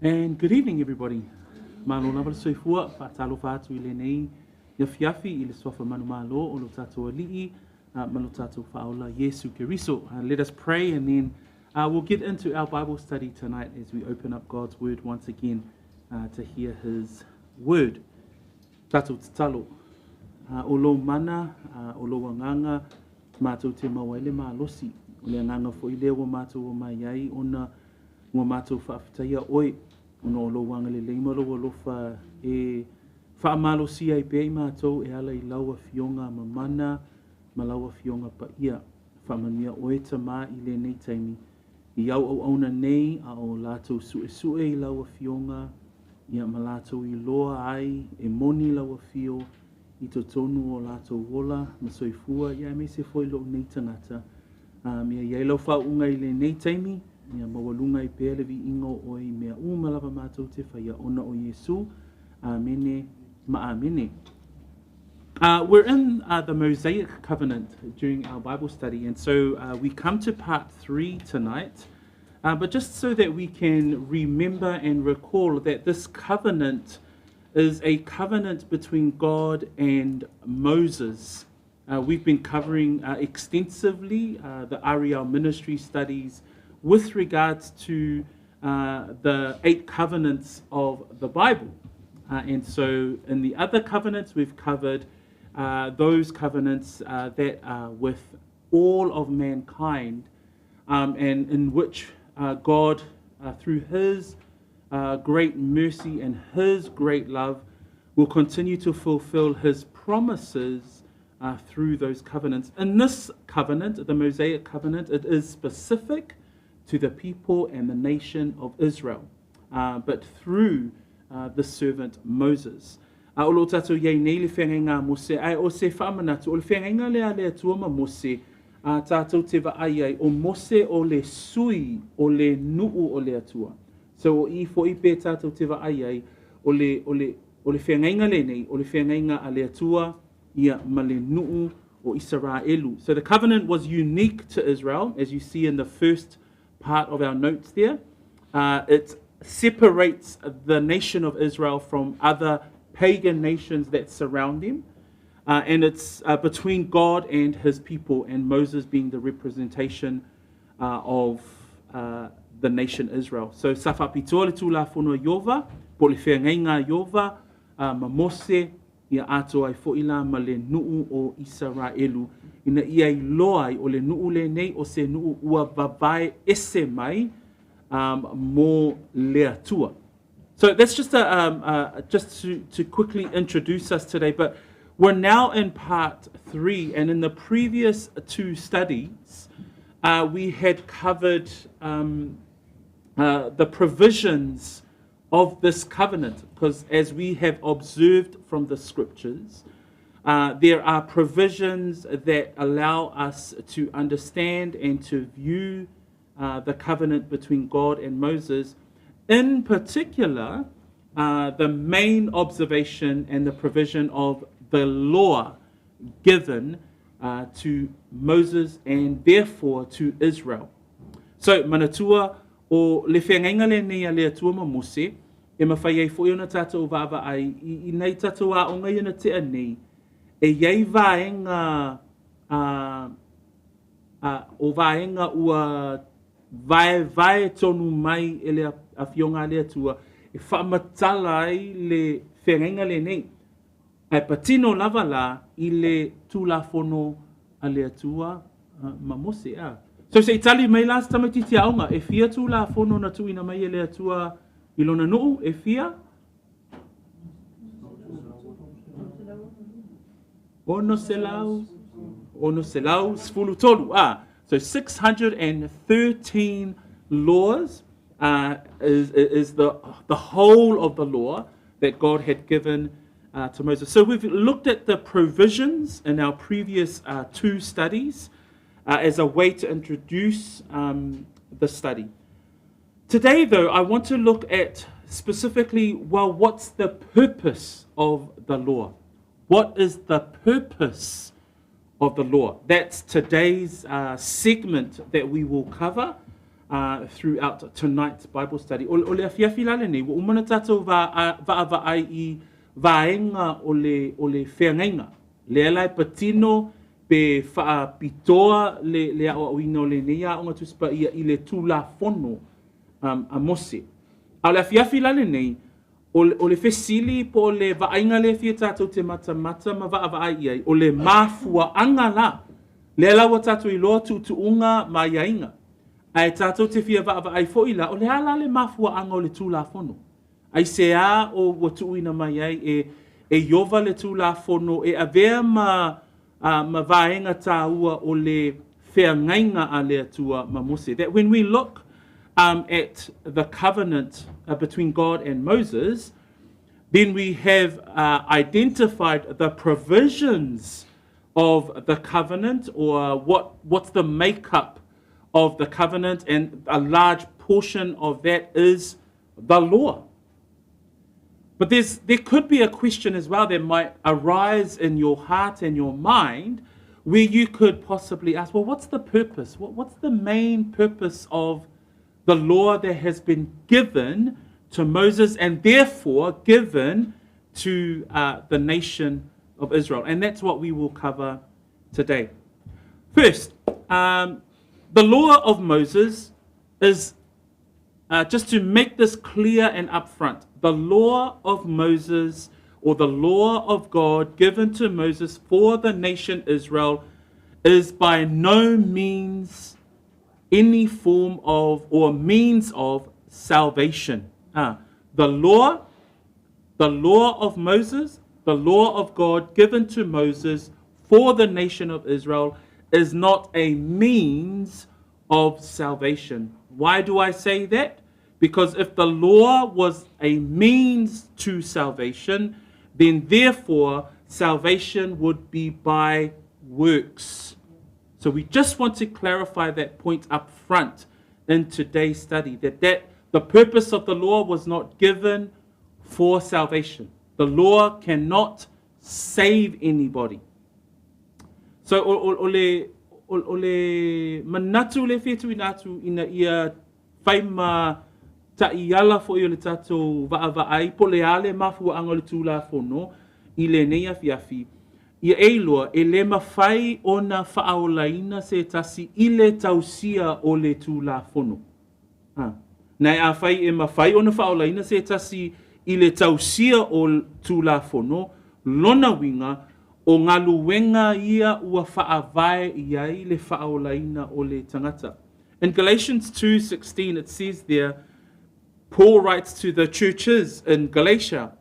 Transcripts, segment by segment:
And good evening everybody. Malo lava le soifua, faatalofa atu i lenei afiafi i le suafa manumalo o lo tātou ali'i ma lo tātou faaola Iesu Keriso. Let us pray and then we'll get into our Bible study tonight as we open up God's Word once again to hear His Word. Tātou tatalo. O lou mana, o lou agaga, mātou te mau ai le malosi. O le agaga foi lea ua mātou omai ai ona Ua matou faafetaia oe ona o lou agalelei ma lou alofa e faamalosia ai pea i matou e ala i lau Afioga mamana ma lau Afioga paia. Faamanuia oe Tama i lenei taimi i au auauna nei a o latou suesue i lau Afioga ia ma latou iloa ai e moni lau Afio i totonu o latou ola ma soifua ia aemaise foi lou nei tagata. Ia i ai lau faauuga i lenei taimi, ia maualuga ai pea le viiga o oe i mea uma lava matou te faia ona o Iesu. Amene ma amene. We're in the Mosaic Covenant during our Bible study, and so we come to part 3 tonight. But just so that we can remember and recall that this covenant is a covenant between God and Moses. We've been covering extensively the Ariel Ministry studies with regards to the eight covenants of the Bible. And so in the other covenants, we've covered those covenants that are with all of mankind and in which God, through his great mercy and his great love, will continue to fulfill his promises through those covenants. In this covenant, the Mosaic covenant, it is specific to the people and the nation of Israel, but through the servant Moses. A o lo tātou i ai nei le whengainga a Mose, ae o se whaamanatu, o le whengainga le a le Atua ma Mose, a tātou te vaai ai, o Mose o le sui o le nuu o le Atua. So o i fo'i pe tātou te vaai ai, o le, o le, o le whengainga lenei, o le whengainga a le Atua, ia ma le nuu o Isaraelu. So the covenant was unique to Israel, as you see in the first part of our notes there. It separates the nation of Israel from other pagan nations that surround them. And it's between God and his people, and Moses being the representation of the nation Israel. So sa faapitoa le Tulafono a Ieova, po o le feagaiga a Ieova ma Mose, ia atoa ai fo'i la ma le nuu o Isaraelu, ina ia iloa ai o le nuu lenei o se nuu ua vavae ese mai mo le Atua. So that's just a, just to quickly introduce us today, but we're now in part 3, and in the previous two studies, we had covered the provisions of this covenant, because as we have observed from the scriptures, there are provisions that allow us to understand and to view the covenant between God and Moses. In particular, the main observation and the provision of the law given to Moses and therefore to Israel. So, manatua, o le feagaiga lenei a le Atua ma Mose, e mawhai ai fo'i ona tātou vaavaai i, i nei tātou aoga i ana tea nei, e i ai vaega a, a, o vaega ua vaevae tonu mai e le Afioga a le Atua e faamatala ai le feagaiga lenei. Ae patino lava la i le Tulafono a le Atua ma Mose, a. So se i tali mai la se tamaitiiti aoga, e fia Tulafono na tuuina mai e le Atua i lona nuu? E fia? 600, 613, a. So 613 laws is the whole of the law that God had given to Moses. So we've looked at the provisions in our previous two studies as a way to introduce the study. Today, though, I want to look at specifically, well, what's the purpose of the law? What is the purpose of the law? That's today's segment that we will cover. throughout tonight's Bible study. O, o le afiafi la lenei, ua uma ona tatou vaavaai i vaega o le, o le feagaiga. Lea la e patino pe faapitoa le, le aoaoina o lenei aoga Tusi Paia i le Tulafono um, a Mose. A o le afiafi la lenei, o le, o le fesili po o le vaaiga lea e fia tatou te matamata ma vaavaai i ai, o le mafuaaga la. Lea la ua tatou iloa tuutuuga ma aiaiga. Ae tatou te fia vaavaai foi la, o le a la le mafuaaga o le Tulafono? Aisea o ua tuuina mai ai e, e Ieova le Tulafono e avea ma, uh, ma vaega tāua o le feagaiga a le Atua ma Mose? That when we look um, at the covenant between God and Moses, then we have uh, identified the provisions of the covenant or what, what's the makeup of the covenant, and a large portion of that is the law. But there's, there could be a question as well that might arise in your heart and your mind where you could possibly ask, well, what's the purpose? What, what's the main purpose of the law that has been given to Moses and therefore given to uh, the nation of Israel? And that's what we will cover today. First, um, the law of Moses is uh, just to make this clear and upfront, the law of Moses or the law of God given to Moses for the nation Israel is by no means any form of or means of salvation. Uh, the law, the law of Moses, the law of God given to Moses for the nation of Israel is not a means of salvation. Why do I say that? Because if the law was a means to salvation, then therefore salvation would be by works. So we just want to clarify that point up front in today's study that, that the purpose of the law was not given for salvation. The law cannot save anybody. So o, o, o le, o, o le manatu le fia tuuina atu ina ia fai ma taʻiala foi o le tatou vaavaai po o le a le mafuaaga o le Tulafono i lenei afiafi, ia e iloa e le mafai ona faaolaina se tasi i le tausia o le Tulafono. Ha. Na e afai e mafai ona faaolaina se tasi i le tausia o Tulafono, lona uiga, o galuega ia ua faavae i ai le faaolaina o le tagata. In Galatians 2:16 it says there, Paul writes to the churches in Galatia,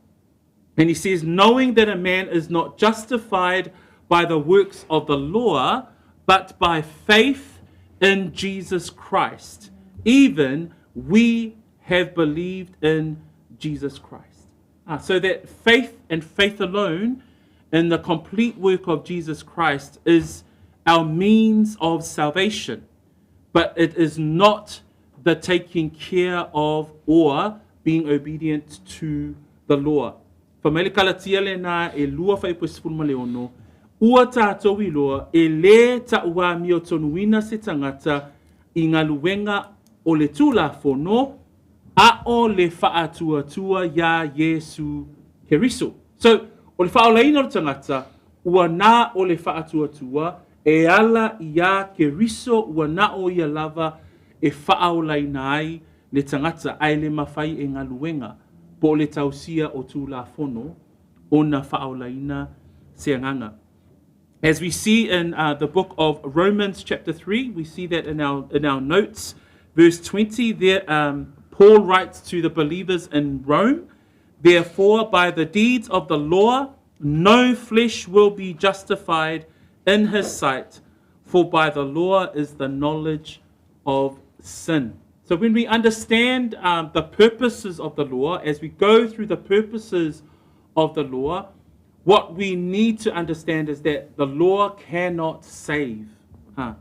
and he says, knowing that a man is not justified by the works of the law, but by faith in Jesus Christ, even we have believed in Jesus Christ. Ah, so that faith and faith alone in the complete work of Jesus Christ is our means of salvation, but it is not the taking care of or being obedient to the law. Fai mai le Kalatia lena e lua fuaiupu e 16, Ua tātou iloa e lē taʻuamiotonuina se tagata i galuega o le Tulafono, a o le faatuatua iā Iesu Keriso. So, o le faaolaina o le tagata, ua na o le faatuatua e ala iā Keriso ua na o ia lava e faaolaina ai le tagata ae le mafai e galuega po o le tausia o Tulafono ona faaolaina se agaga. As we see in uh, the book of Romans, chapter 3, we see that in our, in our notes, verse 20, there, um, Paul writes to the believers in Rome, Therefore, by the deeds of the law, no flesh will be justified in his sight, for by the law is the knowledge of sin. So when we understand um, the purposes of the law, as we go through the purposes of the law, what we need to understand is that the law cannot save. Huh?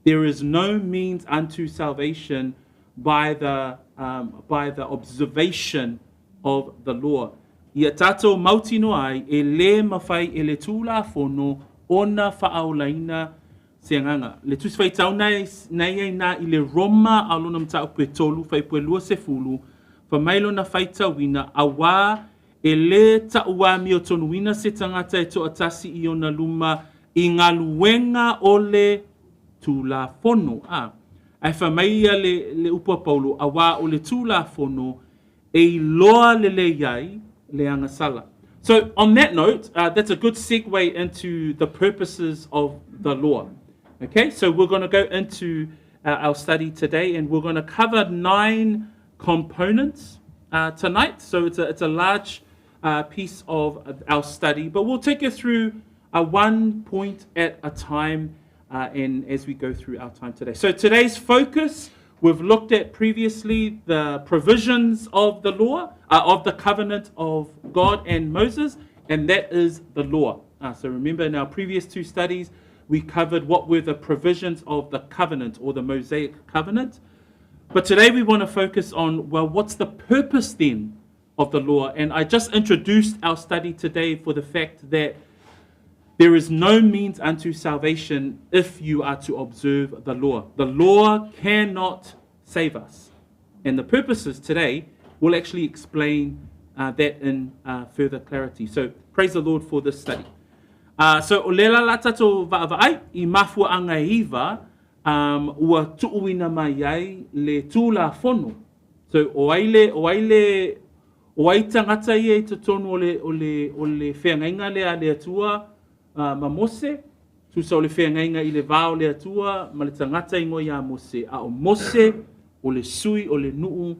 There is no means unto salvation by the, um, by the observation of the law. Ia tātou mautinoa ai e lē mafai e le Tulafono ona faaolaina Se agaga. Le Tusi Faitau na na i ai na i le Roma a o lona mataupu e tolu, fuaiupu e 20, fai mai lona faitauina, Auā e lē taʻuamiotonuina se tagata e toʻatasi i ona luma i galuega o le Tulafono. A. Ae fai mai ia le, le upu a Paulo, auā o le Tulafono e iloa lelei ai le agasala. So on that note, that's a good segue into the purposes of the law. Okay, so we're going to go into our study today and we're going to cover nine components tonight. So it's a, it's a large piece of our study, but we'll take you through one point at a time and as we go through our time today. So today's focus, we've looked at previously the provisions of the law, of the covenant of God and Moses, and that is the law. So remember in our previous two studies, we covered what were the provisions of the covenant or the Mosaic covenant. But today we want to focus on, well, what's the purpose then of the law? And I just introduced our study today for the fact that there is no means unto salvation if you are to observe the law. The law cannot save us. And the purposes today will actually explain that in further clarity. So praise the Lord for this study. So o le la la tatou vaavaai i mafuaanga e iva um, ua tuuina mai ai le Tulafono. So o ai le, o ai le, o ai tagata ia i totonu o le, o le, o le feagaiga lea a le Atua ma Mose, tusa o le feagaiga i le va o le Atua ma le tagata igoa iā Mose, a o Mose o le sui o le nuu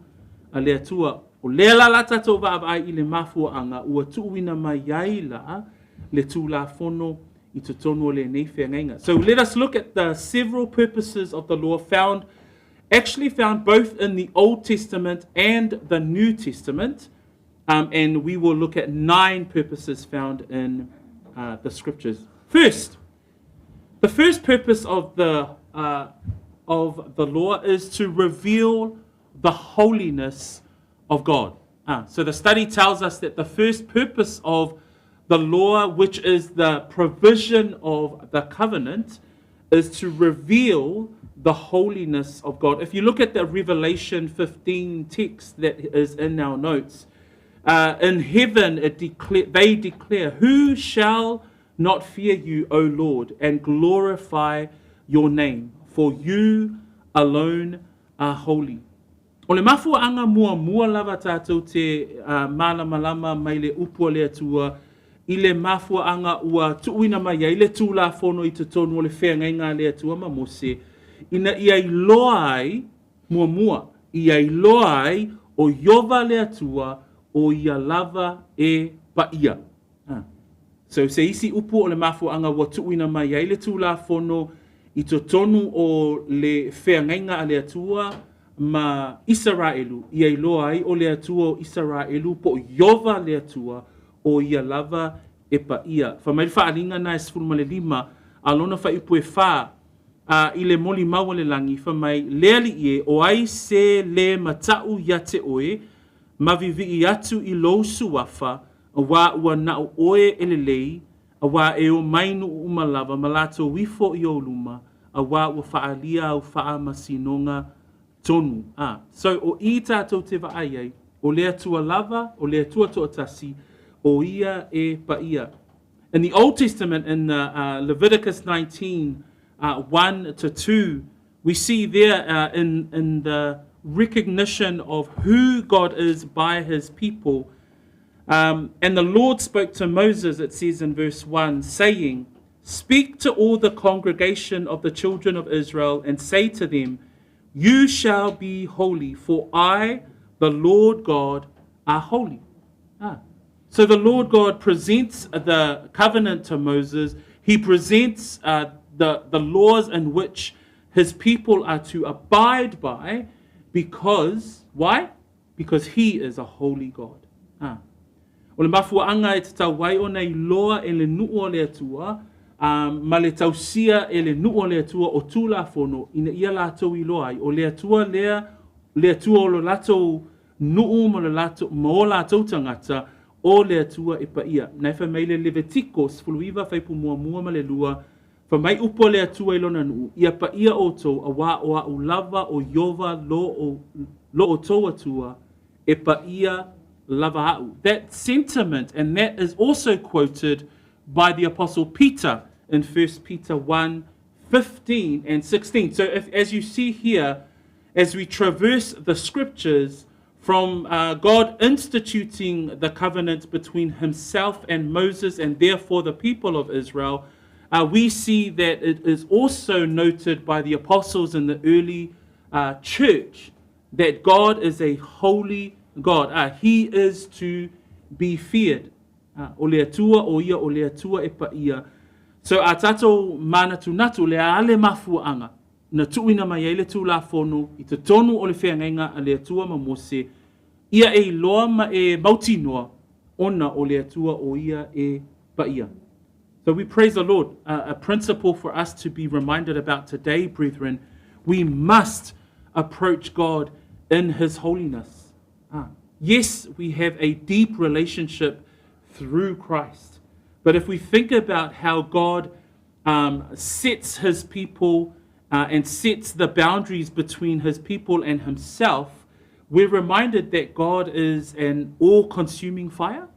a le Atua. O lea la la tatou vaavaai i le mafuaaga ua tuuina mai ai la le Tulafono i totonu o lenei feagaiga. So let us look at the several purposes of the law found actually found both in the Old Testament and the New Testament. And we will look at nine purposes found in the scriptures. First, the first purpose of the, of the law is to reveal the holiness of God. So the study tells us that the first purpose of the law, which is the provision of the covenant, is to reveal the holiness of God. If you look at the Revelation 15 text that is in our notes, in heaven it declare, they declare, Who shall not fear you, O Lord, and glorify your name? For you alone are holy. O le mafuaaga muamua lava tatou te malamalama mai le upu a le Atua i le mafuaaga ua tuuina mai ai le Tulafono i totonu o le feagaiga a le Atua ma Mose, ina ia iloa ai, muamua, ia iloa ai o Iova le Atua o ia lava e paia. So se isi upu o le mafuaaga ua tuuina mai ai le Tulafono i totonu o le feagaiga a le Atua ma Isaraelu, ia iloa ai o le Atua o Isaraelu po o Iova le Atua, o ia lava e paia. Fai mai le faaaliga na e 15, a lona fuaiupu e fa, a i le molimau a le lagi, fai mai, Le Alii e, o ai se lē mataʻu iā te oe, ma viivii atu i lou suafa, Auā ua naʻu ʻoe e lelei, auā e omai nuu uma lava ma latou ifo i ou luma, auā ua faaalia au faamasinoga tonu. A. So, o i tatou te vaai ai, o le Atua lava, o le Atua toatasi, o ia e paia. In the Old Testament, in the Leviticus 19, 1 to 2, we see there in, in the recognition of who God is by his people. And the Lord spoke to Moses, it says in verse 1, saying, Speak to all the congregation of the children of Israel and say to them, You shall be holy, for I, the Lord God, are holy. So the Lord God presents the covenant to Moses. He presents the, the laws in which his people are to abide by because, why? Because he is a holy God. O le mafuaaga e tatau ai ona iloa e le nuu o le Atua, ma le tausia e le nuu o le Atua o Tulafono ina ia latou iloa ai o le Atua lea, le Atua o lo latou nuu ma lo latou, ma o latou tagata, o le Atua e paia. Na e fai mai le Levitiko 19 fuaiupu muamua ma le lua, Fai mai upu a le Atua i lona nuu, Ia paia outou, auā o a'u lava o Ieova lo, lo outou Atua, e paia lava a'u. That sentiment, and that is also quoted by the Apostle Peter in 1 Peter 1 15 and 16. So, if, as you see here, as we traverse the scriptures, from God instituting the covenant between himself and Moses and therefore the people of Israel, we see that it is also noted by the apostles in the early church that God is a holy God. He is to be feared. O le Atua, o ia o le Atua e paia. So a tātou mānatunatu le a le mafuaanga na tuuina mai ai le Tulafono i totonu o le feagaiga a le Atua ma Mose, ia e iloa ma e mautinoa ona o le Atua o ia e paia. So we praise the Lord. A principle for us to be reminded about today, brethren, we must approach God in His holiness. Yes, we have a deep relationship through Christ. But if we think about how God sets his people and sets the boundaries between his people and himself, we're reminded that God is an all consuming fire.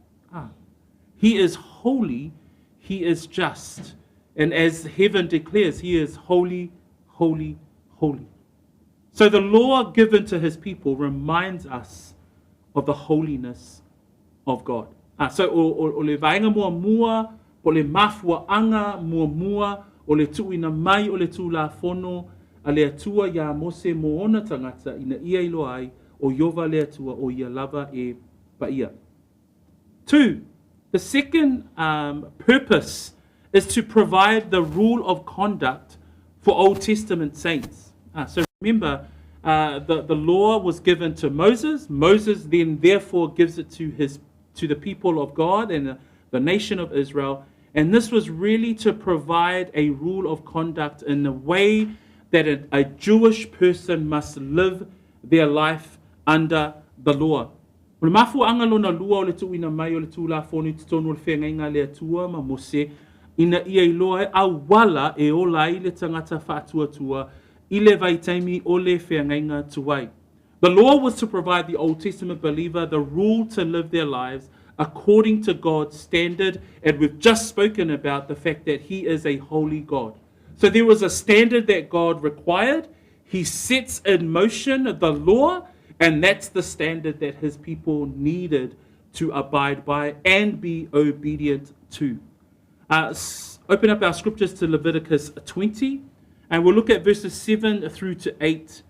He is holy, he is just. And as heaven declares, he is holy, holy, holy. So the law given to his people reminds us of the holiness of God. So o, o, o le vaega muamua, po o le mafuaanga muamua, o le tuuina mai o le Tulafono a le Atua iā Mose mo ona tagata ina ia iloa ai o Ieova le Atua o ia lava e paia. Two, the second purpose is to provide the rule of conduct for Old Testament saints. So remember, the law was given to Moses. Moses then therefore gives it to the people of God and the nation of Israel. And this was really to provide a rule of conduct in the way that a Jewish person must live their life under the law. O le mafuaanga lona lua o le tuuina mai o le Tulafono i totonu o le feagaiga a le Atua ma Mose, ina ia iloa ai auala e ola ai le tagata faatuatua i le vaitaimi o le feagaiga tuai. The law was to provide the Old Testament believer the rule to live their lives according to God's standard, and we've just spoken about the fact that He is a holy God. So there was a standard that God required. He sets in motion the law, and that's the standard that His people needed to abide by and be obedient to. Open up our scriptures to Leviticus 20, and we'll look at verses 7 through to 8,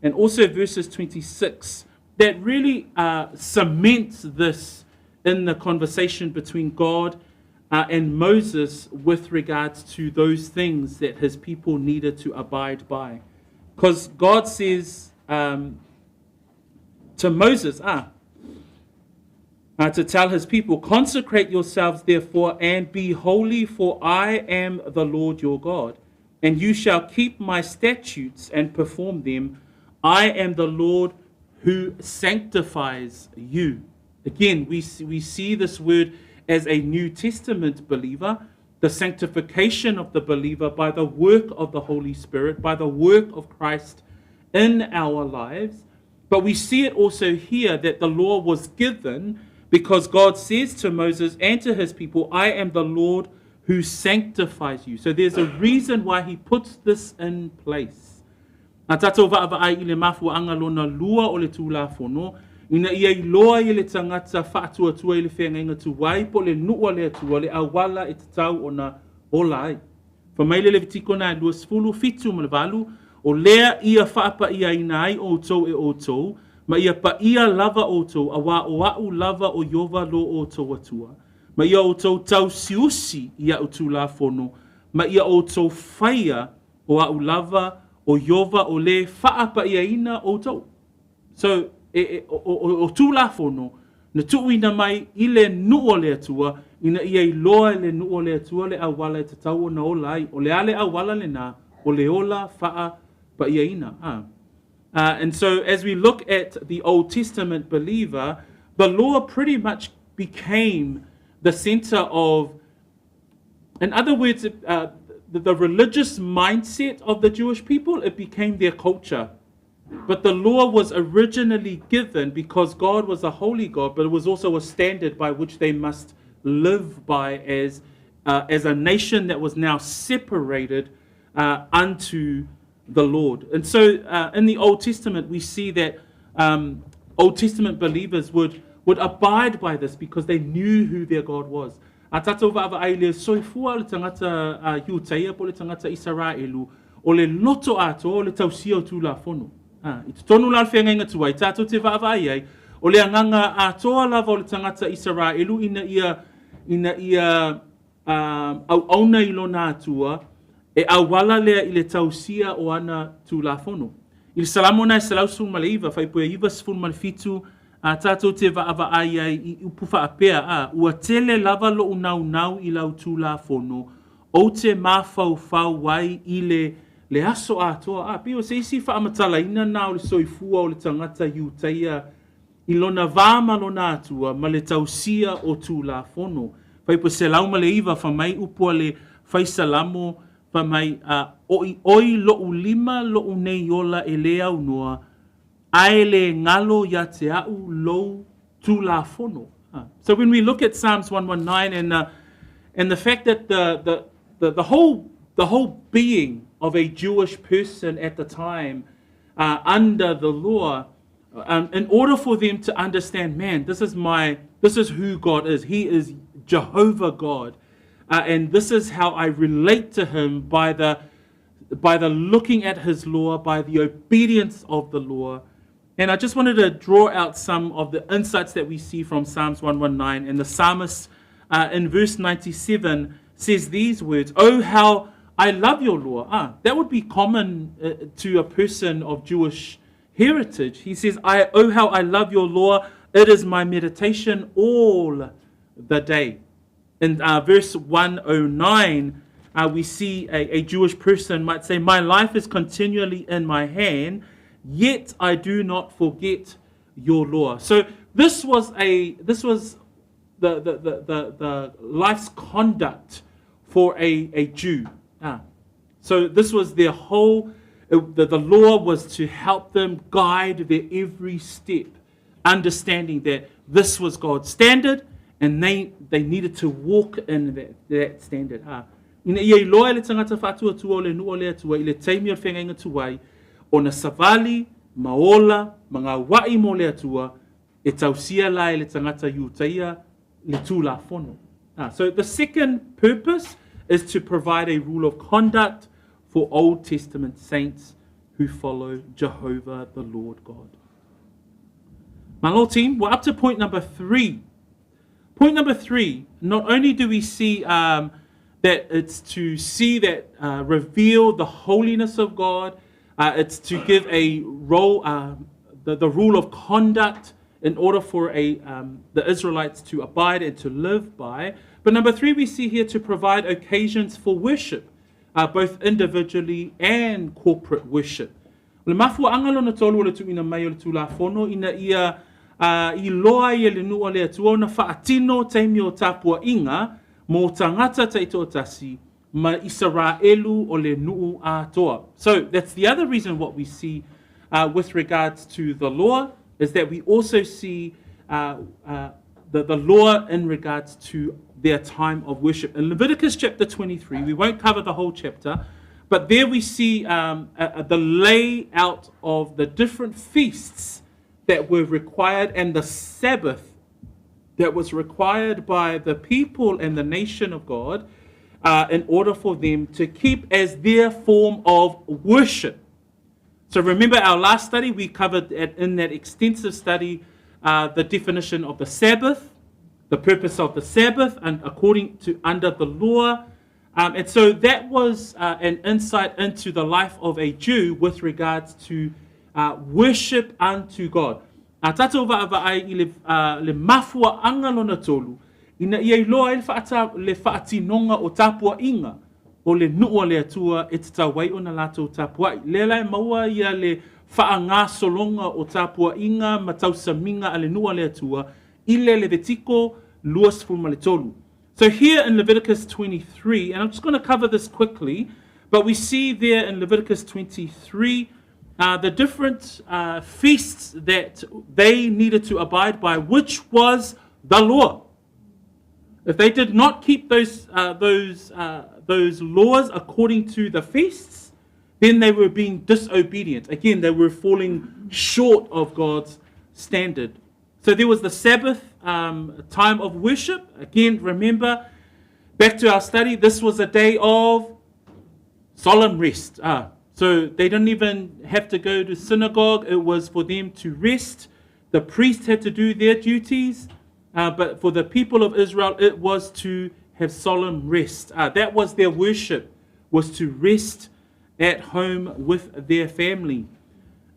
and also verses 26 that really cements this in the conversation between God and Moses with regards to those things that his people needed to abide by. Because God says to Moses, to tell his people, "Consecrate yourselves therefore and be holy, for I am the Lord your God. And you shall keep my statutes and perform them. I am the Lord who sanctifies you." Again, we see this word as a New Testament believer, the sanctification of the believer by the work of the Holy Spirit, by the work of Christ in our lives. But we see it also here that the law was given because God says to Moses and to his people, "I am the Lord who sanctifies you." So there's a reason why he puts this in place. A tātou vaavaai i le mafuaanga lona lua o le Tulafono, ina ia iloa i le tagata faatuatua i le feagaiga tuai po o le nuu a le Atua le auala e tatau ona ola ai. Fai mai le Levitiko na 27 ma le 8, o lea ia faapaiaina ai outou e outou, ma ia paia lava outou, auā o a'u lava o Ieova lo outou Atua. Ma ia outou tausiusi i a'u Tulafono, ma ia outou faia o a'u lava o Ieova o le faapaiaina outou. So, e, o, o, o Tulafono, na tuuina mai i le nuu o le Atua, ina ia iloa e le nuu o le Atua le auala e tatau ona ola ai. O le a le auala lenā, o le ola faapaiaina. And so as we look at the Old Testament believer, the law pretty much became the center of, in other words, the religious mindset of the Jewish people, it became their culture. But the law was originally given because God was a holy God, but it was also a standard by which they must live by as, as a nation that was now separated unto the Lord. And so in the Old Testament, we see that Old Testament believers would, would abide by this because they knew who their God was. A tātou vaavaai le soifua le tagata Iutaia po le tagata Isaraelu, o le loto atoa o le tausia o Tulafono. A, i totonu la o le feagaiga tuai, tātou te vaavaai ai, o le agaga atoa lava o le tagata Isaraelu ina ia, ina ia auauna i lona Atua, e auala lea i le tausia o ana Tulafono. I le Salamo na e 119, faipea 97, a tātou te vaavaai ai i upu faapea, a, ua tele lava loʻu naunau i lau Tulafono, ou te mafaufau ai i le le aso atoa. A, pei o se isi faamatalaina na o le soifua o le tagata Iutaia i lona va ma lona Atua ma le tausia o Tulafono. Faipea 109, fai mai upu a le Fai Salamo, fai mai, a, oioi loʻu lima loʻu nei ola e lē aunoa, ae lē galo iā te aʻu lou Tulafono. So when we look at Psalms 119 and, and the fact that the, the, the, the, whole, the whole being of a Jewish person at the time under the law, in order for them to understand, man, this is my, this is who God is. He is Jehovah God. And this is how I relate to him by the, by the looking at his law, by the obedience of the law. And I just wanted to draw out some of the insights that we see from Psalms 119. And the psalmist in verse 97 says these words Oh, how I love your law. Ah, that would be common to a person of Jewish heritage. He says, I, Oh, how I love your law. It is my meditation all the day. In verse 109, we see a, a Jewish person might say, My life is continually in my hand, yet I do not forget your law. So this was a this was the, the, the, the, the life's conduct for a, a Jew. Ah. So this was their whole, the, the law was to help them guide their every step, understanding that this was God's standard and they, they needed to walk in that, that standard. Ah. Ina ia iloa e le tagata faatuatua o le nuu o le Atua i le taimi o le feagaiga tuai, ona savali, ma ola, ma gauaʻi mo le Atua, e tausia la e le tagata Iutaia le Tulafono. Ah, so the second purpose is to provide a rule of conduct for Old Testament saints who follow Jehovah the Lord God. My Lord team, we're up to point number three. Point number three, not only do we see that it's to see that reveal the holiness of God, it's to give a role, the, the rule of conduct in order for a, the Israelites to abide and to live by. But number three, we see here to provide occasions for worship, both individually and corporate worship. O le mafuaaga lona tolu o le tuuina mai o le Tulafono ina ia iloa ai e le nuu a le Atua ona faatino taimi o tapuaiga mo tagata taitoatasi ma Isaraelu o le nuu atoa. So that's the other reason what we see with regards to the law is that we also see the, the law in regards to their time of worship. In Leviticus chapter 23, we won't cover the whole chapter, but there we see the layout of the different feasts that were required and the Sabbath that was required by the people and the nation of God in order for them to keep as their form of worship. So remember our last study, we covered at, in that extensive study the definition of the Sabbath, the purpose of the Sabbath, and according to under the law. And so that was an insight into the life of a Jew with regards to worship unto God. A tātou vaavaai i le, le mafuaaga lona tolu, ina ia iloa ai le, whaata, le whaatinoga o tapuaiga o le nuu a le Atua e tatau ai ona latou tapuai. Lea la e maua ia le faagasologa o tapuaiga ma tausamiga a le nuu a le Atua i le Levitiko 23. So here in Leviticus 23, and I'm just going to cover this quickly, but we see there in Leviticus 23 the different feasts that they needed to abide by, which was the law. If they did not keep those, those, those laws according to the feasts, then they were being disobedient. Again, they were falling short of God's standard. So there was the Sabbath time of worship. Again, remember, back to our study, this was a day of solemn rest. So they didn't even have to go to synagogue. It was for them to rest. The priests had to do their duties. But for the people of Israel, it was to have solemn rest. That was their worship, was to rest at home with their family.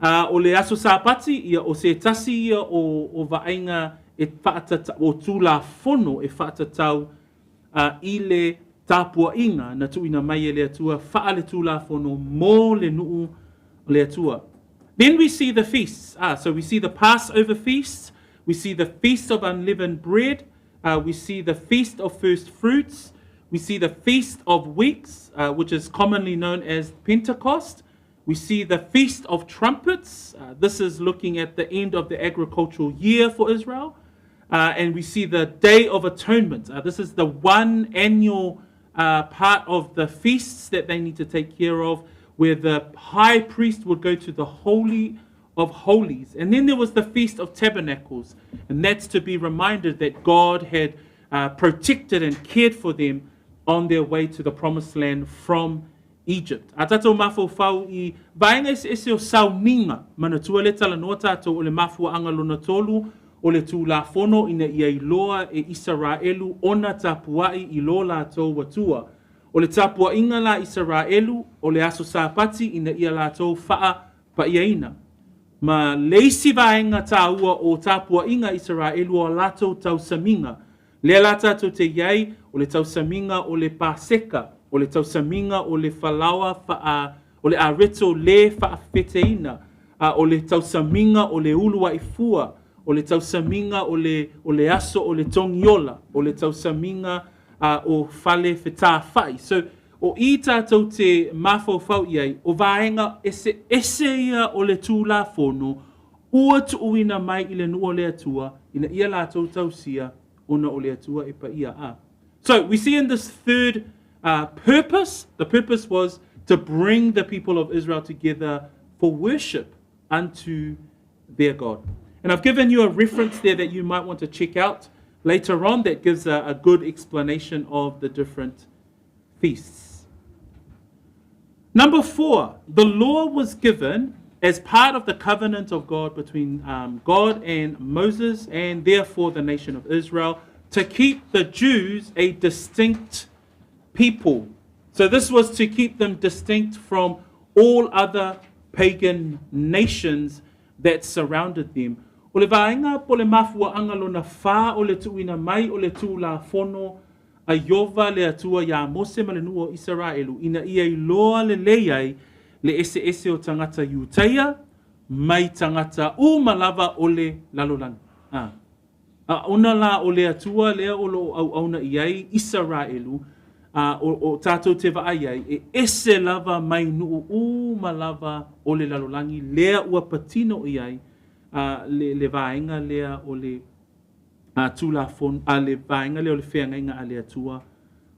O le aso Sāpati, ia, o se tasi ia o, o vaaiga e whaatata, o tūlafono e whaatatau i le tapuaiga na tuuina mai e le Atua, whaa le tūlafono mō le nuu o le Atua. Then we see the feasts. So we see the Passover feast, we see the feast of unleavened bread, we see the feast of first fruits, we see the feast of weeks, which is commonly known as Pentecost. We see the feast of trumpets. This is looking at the end of the agricultural year for Israel. And we see the Day of Atonement. This is the one annual part of the feasts that they need to take care of, where the high priest would go to the Holy of Holies. And then there was the Feast of Tabernacles, and that's to be reminded that God had protected and cared for them on their way to the promised land from Egypt. A tātou mafaufau i vaega eseese o sauniga, manatua le talanoa tātou o le mafuaanga lona tolu o le Tulafono ina ia iloa e Isaraelu ona tapuai i lo latou Atua. O le tapuaiga la Isaraelu o le aso Sapati ina ia latou faapaiaina. Ma le isi vaega taua o tapuaiga Isaraelu o latou tausamiga. Lea la tātou te i ai, o le tausamiga o le Paseka, o le tausamiga o le falaoa faa, o le areto le faafefeteina, o le tausamiga o le uluai fua, o le tausamiga o le, o le aso o le togiola, o le tausamiga o fale fetafai. So, o i tātou te mafaufau i ai, o vaega eseese ia o le Tulafono, ua tuuina mai i le nuu o le Atua, ina ia latou tausia, ona o le Atua e paia a. So we see in this third purpose, the purpose was to bring the people of Israel together for worship unto their God. And I've given you a reference there that you might want to check out later on that gives a good explanation of the different feasts. Number four, the law was given as part of the covenant of God between God and Moses, and therefore the nation of Israel, to keep the Jews a distinct people. So this was to keep them distinct from all other pagan nations that surrounded them. O le vaega po le mafuaanga lona whā o le tuuina mai o le Tulafono a Iova le Atua iā Mose ma le nuu o Isaraelu ina ia iloa lelei ai le eseese o tagata Iutaia mai tagata uma lava o le lalolagi. A. A ona la o le Atua lea o loo auauna i ai Isaraelu, a o, o tātou te vaai ai, e ese lava mai nuu uma lava o le lalolagi lea ua patino i ai a, le, le vaega lea o le a, Tulafono, a, le vaega lea o le feagaiga a le Atua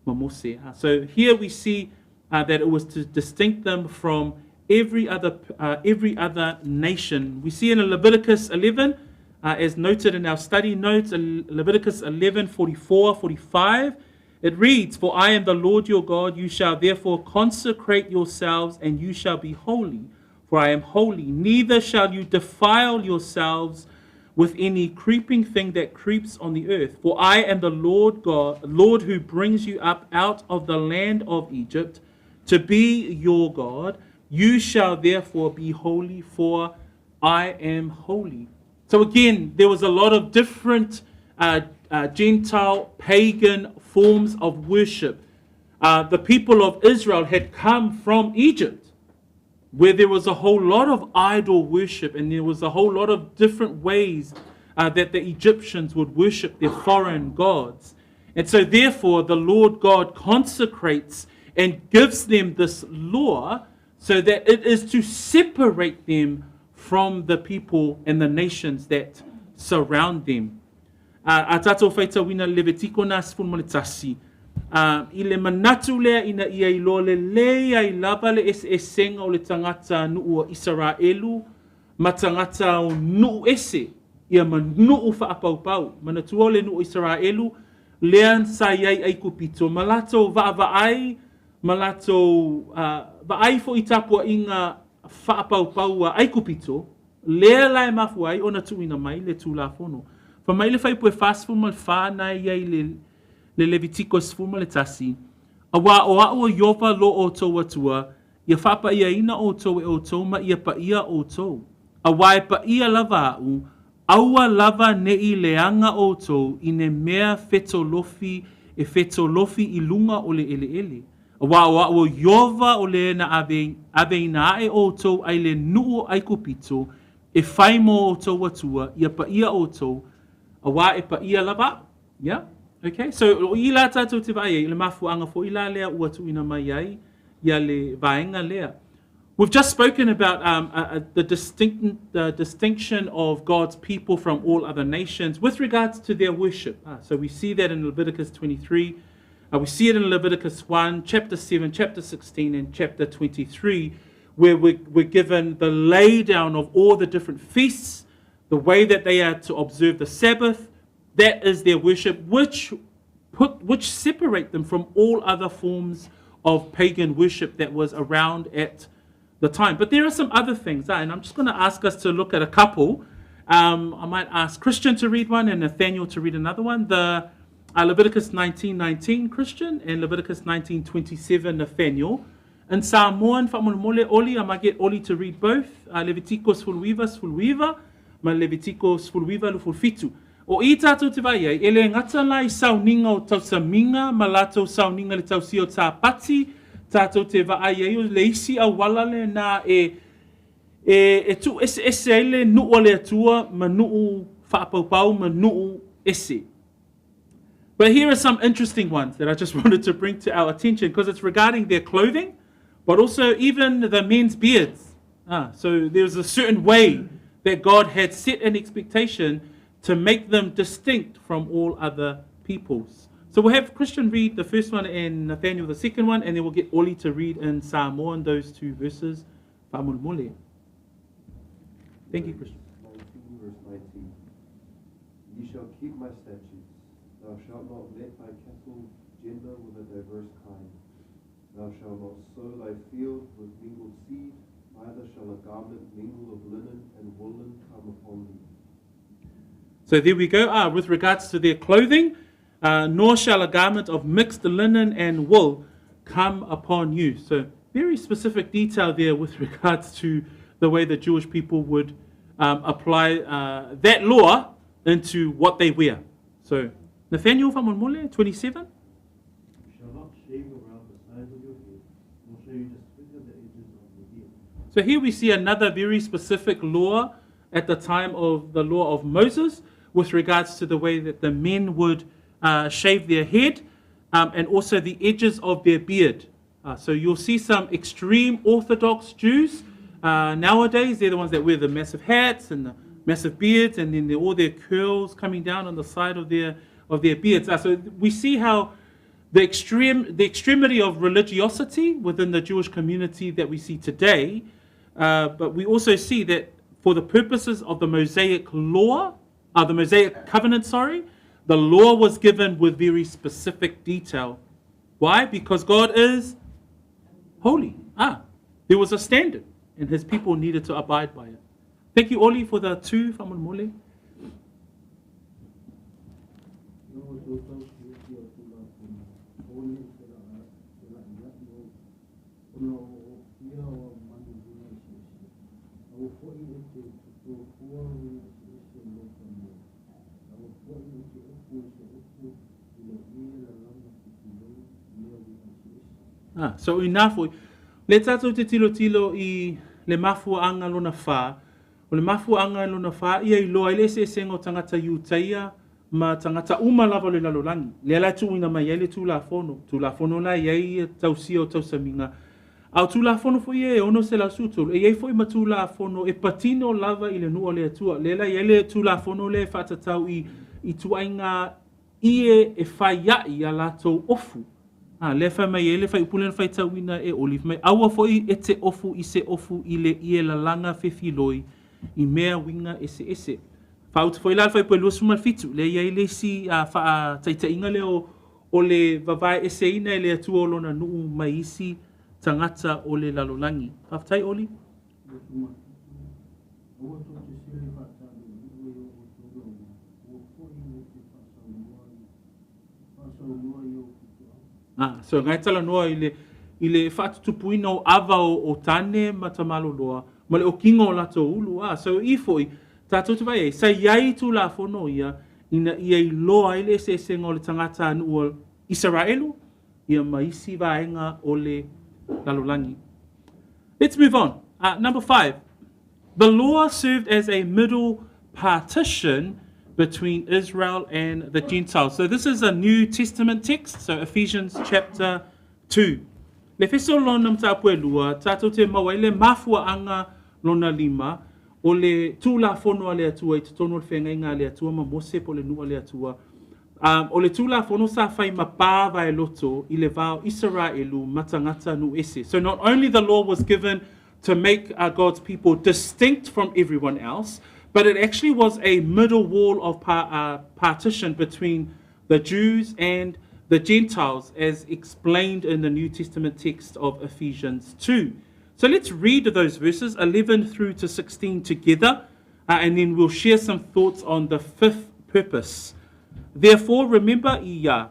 ma Mose. So here we see that it was to distinct them from every other nation. We see in Leviticus 11, as noted in our study notes, Leviticus 11, 44, 45, it reads, "For I am the Lord your God, you shall therefore consecrate yourselves, and you shall be holy, for I am holy. Neither shall you defile yourselves with any creeping thing that creeps on the earth. For I am the Lord God, Lord who brings you up out of the land of Egypt to be your God. You shall therefore be holy, for I am holy." So again, there was a lot of different Gentile, pagan forms of worship. The people of Israel had come from Egypt, where there was a whole lot of idol worship and there was a whole lot of different ways that the Egyptians would worship their foreign gods. And so, therefore, the Lord God consecrates and gives them this law so that it is to separate them from the people and the nations that surround them. A, a tātou whaitauina Levitiko nā 11, a, i le manatu lea ina ia iloa lelei ai lava le eseesega o le tagata nu'u o Isaraelu ma tagata o nu'u ese, ia ma nu'u faapaupau. Manatua o le nu'u o Isaraelu lea sa i ai Aikupito ma latou vaavaai ma latou vaai foi i tapuaiga faapaupau a Aikupito, lea la e mafua ai ona tuuina mai le Tulafono. Fai mai le Fuaiupu e 44 na e i ai le, le Levitiko 11, Auā o a'u o Ieova lo outou Atua, ia faapaiaina outou e outou ma ia paia outou. Auā e paia lava a'u, aua lava ne'i leaga outou i ne mea fetolofi e fetolofi i luga o le eleele. Auā o a'u o Ieova o le na ave, aveina aʻe outou ai le nu'u o ʻAikupito e fai mo outou Atua, ia paia outou, auā e paia lava a'u. Yeah? Okay, so o i la tātou te vaai ai, i le mafuaaga foi la lea ua tuuina mai ai ia le vaega lea. We've just spoken about um, the, distinct, the distinction of God's people from all other nations with regards to their worship. So we see that in Leviticus 23. We see it in Leviticus 1, chapter 7, chapter 16, and chapter 23, where we're, we're given the laydown of all the different feasts, the way that they are to observe the Sabbath. That is their worship, which put which separate them from all other forms of pagan worship that was around at the time. But there are some other things, and I'm just going to ask us to look at a couple. I might ask Christian to read one and Nathaniel to read another one. The Leviticus 19:19, Christian, and Leviticus 19:27, Nathaniel. In Samoan, faamolemole Oli, I might get Oli to read both. Levitiko 19, 19, ma Levitiko 19, 27. O i tātou te vaai ai, e le gata la i sauniga o tausamiga ma latou sauniga le tausia o tāpati, tātou te vaai ai o le isi auala lenā e e e tuueseese ai le nu'u a le Atua ma nu'u faapaupau ma nu'u ese. But here are some interesting ones that I just wanted to bring to our attention because it's regarding their clothing, but also even the men's beards. Ah, so there's a certain way that God had set an expectation to make them distinct from all other peoples. So we'll have Christian read the first one and Nathaniel the second one, and then we'll get Oli to read in Samoan those two verses. Faamolemole. Thank you, Christian. 19, verse 19. Ye shall keep my statutes. Thou shalt not let thy cattle gender with a diverse kind. Thou shalt not sow thy field with mingled seed, neither shall a garment mingled of linen and woolen come upon thee. So there we go. Ah, with regards to their clothing, nor shall a garment of mixed linen and wool come upon you. So very specific detail there with regards to the way the Jewish people would apply that law into what they wear. So Nathaniel faamolemole, 27. You shall not shave around the sides of your head, nor shall you disfigure the edges of your beard. So here we see another very specific law at the time of the law of Moses with regards to the way that the men would shave their head and also the edges of their beard. So you'll see some extreme Orthodox Jews nowadays. They're the ones that wear the massive hats and the massive beards, and then all their curls coming down on the side of their beards. So we see how the extremity of religiosity within the Jewish community that we see today, but we also see that for the purposes of the Mosaic law, the Mosaic covenant, sorry, the law was given with very specific detail. Why? Because God is holy. Ah, there was a standard, and his people needed to abide by it. Thank you, Oli, for the two faamolemole. Ina ua outou tausia ia Tulafono, aua ne i fela'ila'i ona o oofia o manu uiga eseese. Aua foi e te totō fua uiga eseese i lou fanua. Aua foi e te ofu i se upu i le ie lalama te pulou mea uiga eseese. Ah, so inā foi, le tātou te tilotilo i le mafuaaga lona whā, o le mafuaaga lona whā ia iloa ai le eseesega o tagata Iutaia ma tagata uma lava o le lalolagi, lea la e tuuina mai ai le Tulafono, Tulafono la e i ai tausia o tausamiga, a o Tulafono foi ia e 613, e i ai foi ma Tulafono e patino lava i le nuu o le Atua, lea la e i ai le Tulafono lea e faatatau i ituaiga ie e fai ai a latou ofu. A, lea e fai mai ai le fuaiupu lea na faitauina e Oli, fai mai, Aua foi e te ofu i se ofu i le ie lalaga fefiloi i mea uiga eseese. Faautu foi la le fuaiupu e 27, lea e i ai le isi faataitaiga lea o, o le vavaeeseina e le Atua o Lona nuu mai isi tagata o le lalolagi. Faafetai Oli. Aua tou te sele faataluuluu i o outou lauga, aua foi e te faasaunoa i ou fitoau. Ah, so ngai talanoa i le i le faatutupuina o ava o, o tane ma tamaloloa ma le okiga o latou ulu. Ah, so i foi, tatou te vaai ai, sa i ai Tulafono ia ina ia iloa ai le eseesega o le tagatanuu o Isaraelu ia ma isi vaega o le lalolagi. Let's move on. Number five, the law served as a middle partition between Israel and the Gentiles. So this is a New Testament text, so Ephesians chapter 2. Le Efeso lona mataupu e lua, tātou te mau ai le mafuaanga lona lima o le Tulafono a le Atua i totonu o le feagaiga a le Atua ma Mose po o le nuu a le Atua. Um, o le Tulafono sa fai ma pā vaeloto i le va o Isaraelu ma tagata nuu ese. So not only the law was given to make uh, God's people distinct from everyone else, but it actually was a middle wall of par, uh, partition between the Jews and the Gentiles, as explained in the New Testament text of Ephesians 2. So let's read those verses 11 through to 16 together, uh, and then we'll share some thoughts on the fifth purpose. Therefore, remember Iya.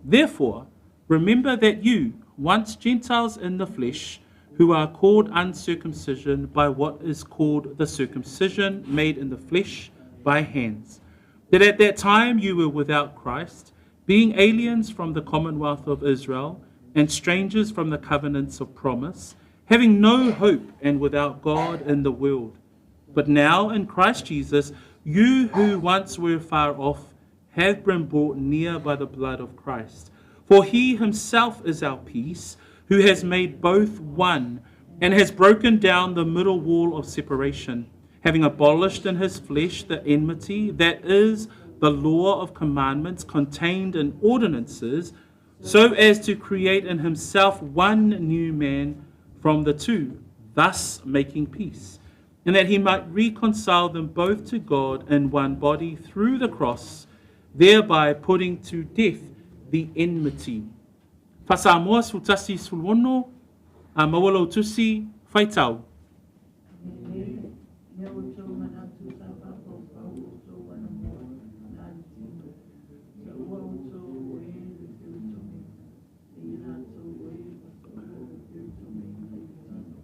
Therefore, remember that you, once Gentiles in the flesh, who are called uncircumcision by what is called the circumcision made in the flesh by hands, that at that time you were without Christ, being aliens from the commonwealth of Israel and strangers from the covenants of promise, having no hope and without God in the world. But now in Christ Jesus, you who once were far off have been brought near by the blood of Christ. For he himself is our peace, who has made both one and has broken down the middle wall of separation, having abolished in his flesh the enmity that is the law of commandments contained in ordinances, so as to create in himself one new man from the two, thus making peace, and that he might reconcile them both to God in one body through the cross, thereby putting to death the enmity. Faasamoa 11 16, a maua lou tusi faitau. Nei mea outou manatu sa faapaupau outou anamua na le tino, sa ua outou o e le feutomeina, e i latou o e ua saua o le feutomeina i le tino,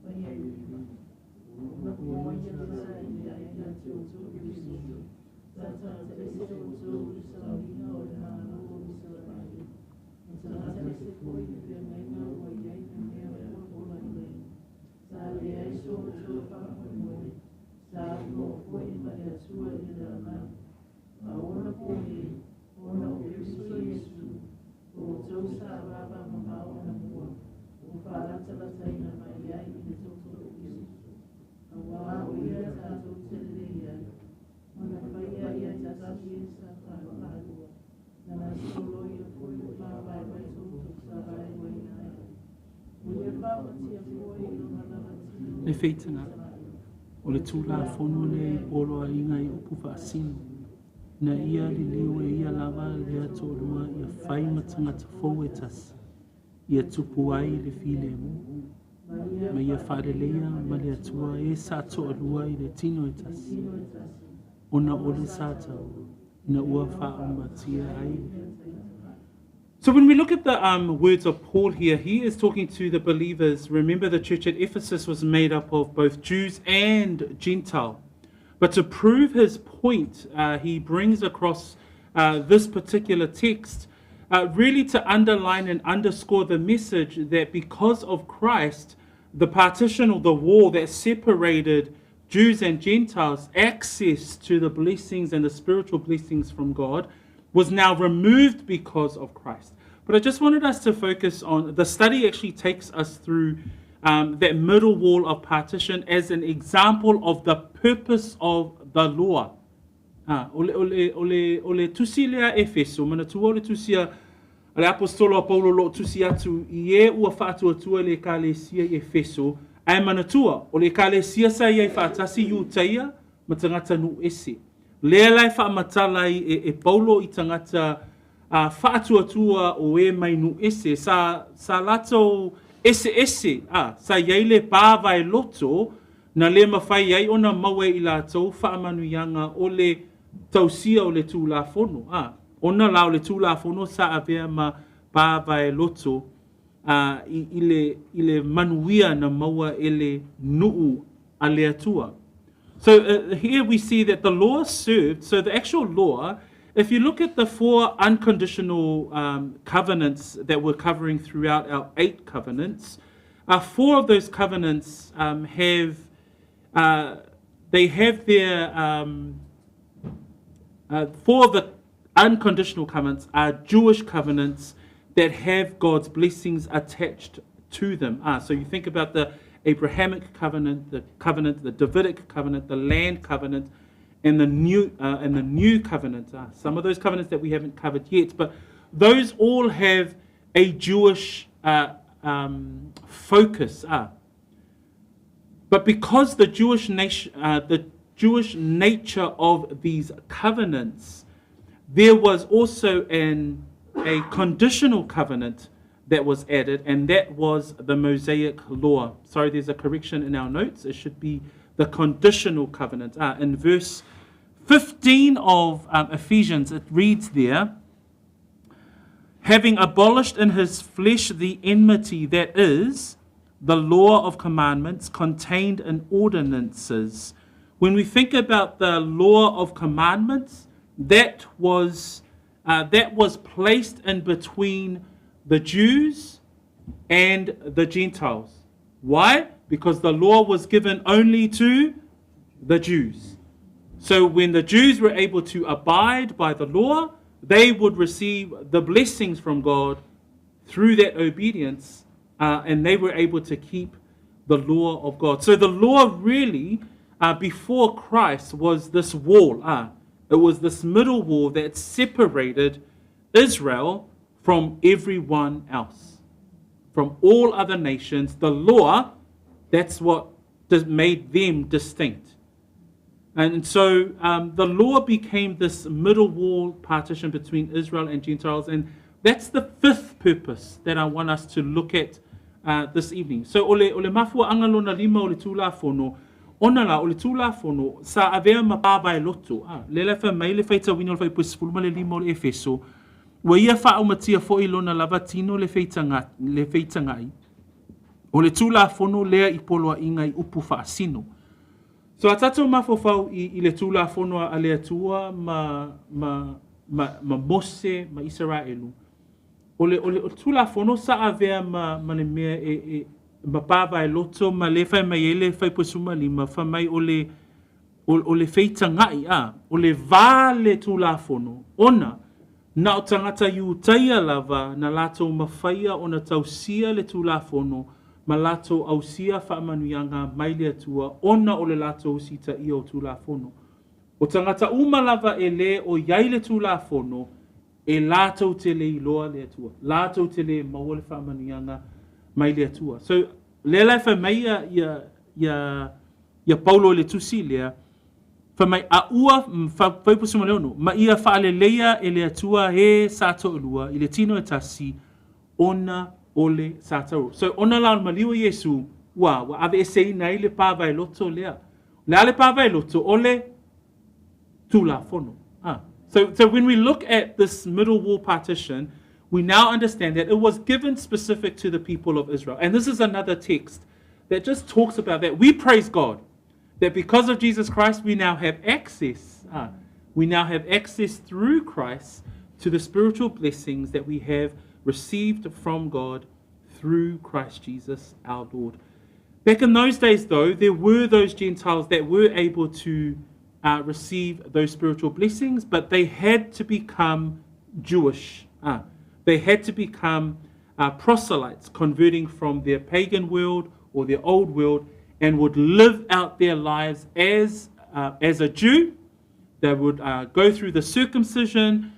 fai ai le lima. Ona po ia sa i ai ia te outou Keriso, sa tagata ese outou i le sauniga o le Malo o Isaraelu, ma tagata ese foi i le feagaiga ua i ai le mea ua ola nei. Sa leai so outou faamoemoe, sa aunoa foi ma le Atua i le lalolagi. A o ona po nei, ona o Keriso Iesu, o outou sa avava mamao anamua, ua faalatalataina mai ai i le toto o Keriso. Auā o ia tatou te lelei ai, ona faia ia tasi e sa faalua, na na soloia foi le pa vaevae toto sa vaevaeina ai. Ua ia faapatia foi i lona lava tino Le feitaga, o le Tulafono lea i poloaiga i upu faasino, ina ia liliu e ia lava lea toalua ia fai ma tagata fou e tasi, ia tupu ai le filemu, ma ia faaleleia ma le Atua e sa toalua i le tino e tasi, ona o le sa taua, ina ua faaumatia ai le So when we look at the um, words of Paul here, he is talking to the believers. Remember, the church at Ephesus was made up of both Jews and Gentile. But to prove his point, uh, he brings across uh, this particular text uh, really to underline and underscore the message that because of Christ, the partition or the wall that separated Jews and Gentiles access to the blessings and the spiritual blessings from God was now removed because of Christ. But I just wanted us to focus on the study actually takes us through that middle wall of partition as an example of the purpose of the law. Ah, o le, o le, o le, o le tusi lea Efeso, manatua o le tusi a, a le apostolo a Paulo lo tusi atu i e ua whaatuatua le ekalesia i Efeso, ae manatua, o le ekalesia sa iai faatasi Iutaia ma tagata nuu ese. Lea la e faamatala ai e, e Paulo i tagata a faatuatua o e mai nuu ese, sa, sa latou eseese, a, sa iai le pa vaeloto na le mafai ai ona maua e i latou faamanuiaga o le tausia o le Tulafono, a, ona la o le Tulafono sa avea ma pa vaeloto a, i, i, le, i le manuia na maua e le nuu a le Atua. So here we see that the law served, so the actual law, if you look at the four unconditional covenants that we're covering throughout our eight covenants, four of those covenants have, they have their, four of the unconditional covenants are Jewish covenants that have God's blessings attached to them. So you think about the Abrahamic covenant, the covenant, the Davidic covenant, the land covenant, and the new and the new covenant. Some of those covenants that we haven't covered yet, but those all have a Jewish focus. But because the Jewish nation, the Jewish nature of these covenants, there was also an a conditional covenant that was added, and that was the Mosaic law. Sorry, there's a correction in our notes. It should be the conditional covenant. In verse 15 of Ephesians, it reads there, having abolished in his flesh the enmity that is the law of commandments contained in ordinances. When we think about the law of commandments, that was that was placed in between the Jews and the Gentiles. Why? Because the law was given only to the Jews. So when the Jews were able to abide by the law, they would receive the blessings from God through that obedience, and they were able to keep the law of God. So the law really, before Christ, was this wall. It was this middle wall that separated Israel from everyone else, from all other nations. The law, that's what made them distinct. And so the law became this middle wall partition between Israel and Gentiles. And that's the fifth purpose that I want us to look at this evening. So o le, o le mafuaanga lona lima o le Tulafono, ona la o le Tulafono sa avea ma pa vaeloto. A, lea la e fai mai le faitauina o le Fuaiupu 15 o le Efeso, ua ia faaumatia foi lona lava tino le feitaga, le feitagai o le Tulafono lea i poloaiga i upu faasino. So a tatou mafaufau i, i le Tulafono a le Atua ma, ma, ma, ma Mose ma Isaraelu, o le, o le, o le Tulafono sa avea ma, ma le mea e, e ma pa vaeloto ma le fai mai ai le Fuaiupu 15, fai mai o le, o, o le feitagai, a, o le va le Tulafono, ona na o tagata Iutaia lava na latou mafaia ona tausia le Tulafono ma latou ausia faamanuiaga mai le Atua ona o le latou usitaia o Tulafono. O tagata uma lava e lē o iai le Tulafono, e latou te le iloa le Atua, latou te le maua le faamanuiaga mai le Atua. So, lea la e fai mai ia, ia, ia, ia Paulo i le tusi lea, fai mai, a ua, Fuaiupu 16, ma ia faaleleia e le Atua e sa toalua i le tino e tasi, ona o le sa tauro. So, ona la o le maliu o Iesu, ua, ua aveeseina ai le pa vaeloto lea. O le a le pa vaeloto? O le Tulafono. Ah. So, so when we look at this middle wall partition, we now understand that it was given specific to the people of Israel. And this is another text that just talks about that. We praise God that because of Jesus Christ, we now have access. We now have access through Christ to the spiritual blessings that we have received from God through Christ Jesus our Lord. Back in those days, though, there were those Gentiles that were able to receive those spiritual blessings, but they had to become Jewish. They had to become proselytes, converting from their pagan world or their old world, and would live out their lives as a Jew. They would go through the circumcision,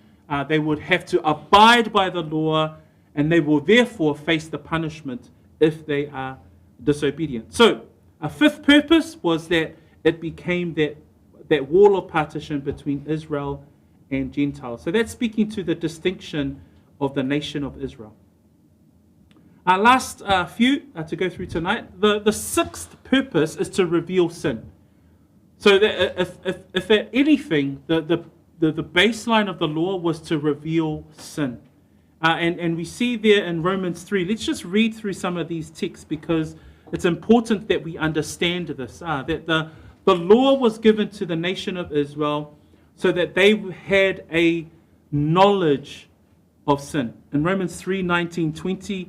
they would have to abide by the law, and they will therefore face the punishment if they are disobedient. So, a fifth purpose was that it became that wall of partition between Israel and Gentiles. So that's speaking to the distinction of the nation of Israel. Our last few to go through tonight, the sixth purpose is to reveal sin. So that if at anything, the baseline of the law was to reveal sin. And we see there in Romans 3, let's just read through some of these texts because it's important that we understand this, that the law was given to the nation of Israel so that they had a knowledge of sin. In Romans 3, 19, 20,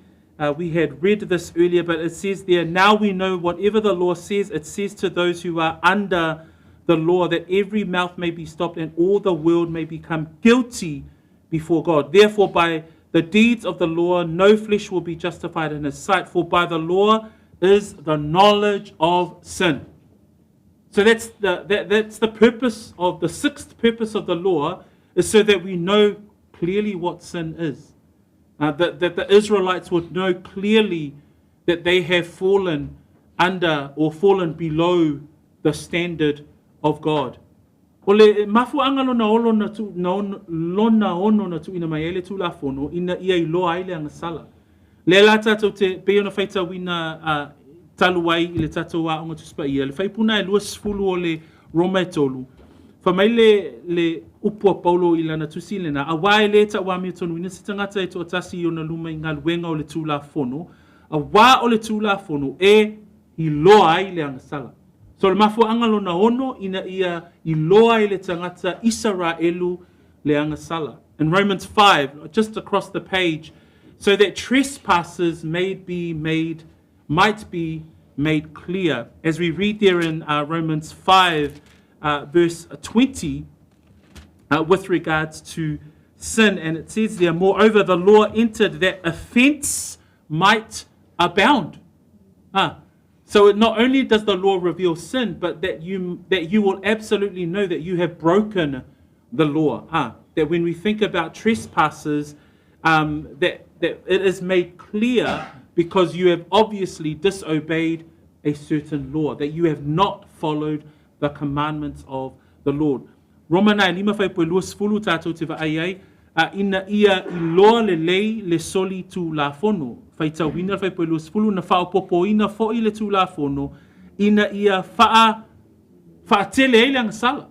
we had read this earlier, but it says there, now we know whatever the law says, it says to those who are under the law that every mouth may be stopped and all the world may become guilty before God. Therefore, by the deeds of the law, no flesh will be justified in his sight, for by the law is the knowledge of sin. So that's the purpose of the sixth purpose of the law, is so that we know clearly what sin is. That the Israelites would know clearly that they have fallen under or fallen below the standard of God. O le mafuaanga lona olo na tu, lona ono na tuuina mai ai le Tulafono ina ia iloa ai le agasala. Lea la tatou te pei ona faitauina talu ai i le tatou Aoga Tusi Paia, le faipuna e 20 o le Roma e 3, fai mai le upu a Paulo i lana tusi lena, auā e lē tauamiotonuina se tagata e toatasi i ona luma i galuega o le Tulafono, auā o le Tulafono e iloa ai le agasala. So le mafuaanga lona ono ina ia iloa ai le tagata Isaraelu le agasala. In Romans 5, just across the page, so that trespasses might be made clear. As we read there in Romans 5, verse 20, with regards to sin, and it says there, moreover, the law entered that offense might abound. So it not only does the law reveal sin, but that you will absolutely know that you have broken the law. That when we think about trespasses, that it is made clear because you have obviously disobeyed a certain law, that you have not followed the commandments of the Lord. Roma na e lima faipue 20 tatou te vaai ai, ina ia iloa lelei le soli Tulafono. Faitauina le faipue 20 na faaopoopoina fo'i le Tulafono, ina ia faatele ai le agasala.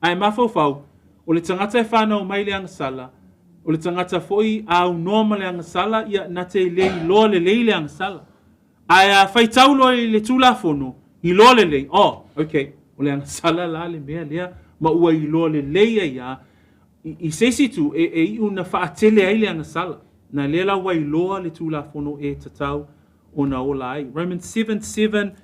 Ae mafaufau, o le tagata e fanau mai le agasala, o le tagata fo'i aunoa ma le agasala, ia na te le iloa lelei le agasala. Ae a faitau loa i le Tulafono, iloa lelei, oh, okay, o le agasala la le mea lea, ma ua iloa lelei ai a, i se isi itu, e iu na faatele ai le agasala. Na lea la ua iloa le Tulafono e tatau ona ola ai. Romans 7:7,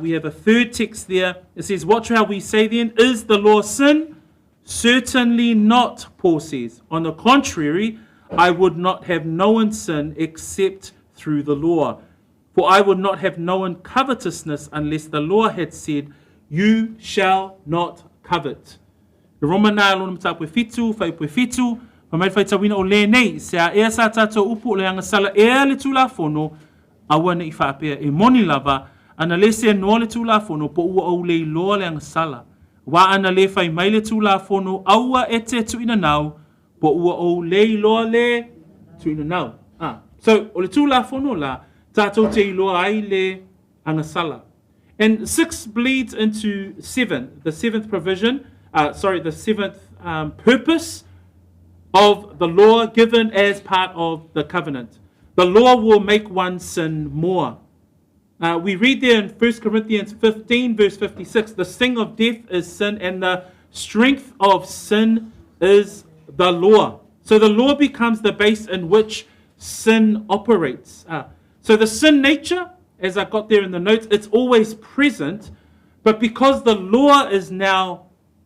we have a third text there. It says, what shall we say then? Is the law sin? Certainly not, Paul says. On the contrary, I would not have known sin except through the law. For I would not have known covetousness unless the law had said, you shall not covet. Le Roma na lona mataupu e 7, faipue 7, fai mai le faitauina o lenei, se a ea sa tatou upu o le agasala ea le Tulafono, aua nei faapea e moni lava, ana le seanoa le Tulafono po ua ou le iloa le agasala. Auā ana le fai mai le Tulafono, aua e te tuuinanau, po ua ou le iloa le tuuinanau. So, o le Tulafono la, tatou te iloa ai le agasala. And 6 bleeds into 7, the seventh provision, the seventh purpose of the law given as part of the covenant. The law will make one sin more. We read there in 1 Corinthians 15, verse 56, the sting of death is sin, and the strength of sin is the law. So the law becomes the base in which sin operates. So the sin nature as I got there in the notes, it's always present, but because the law is now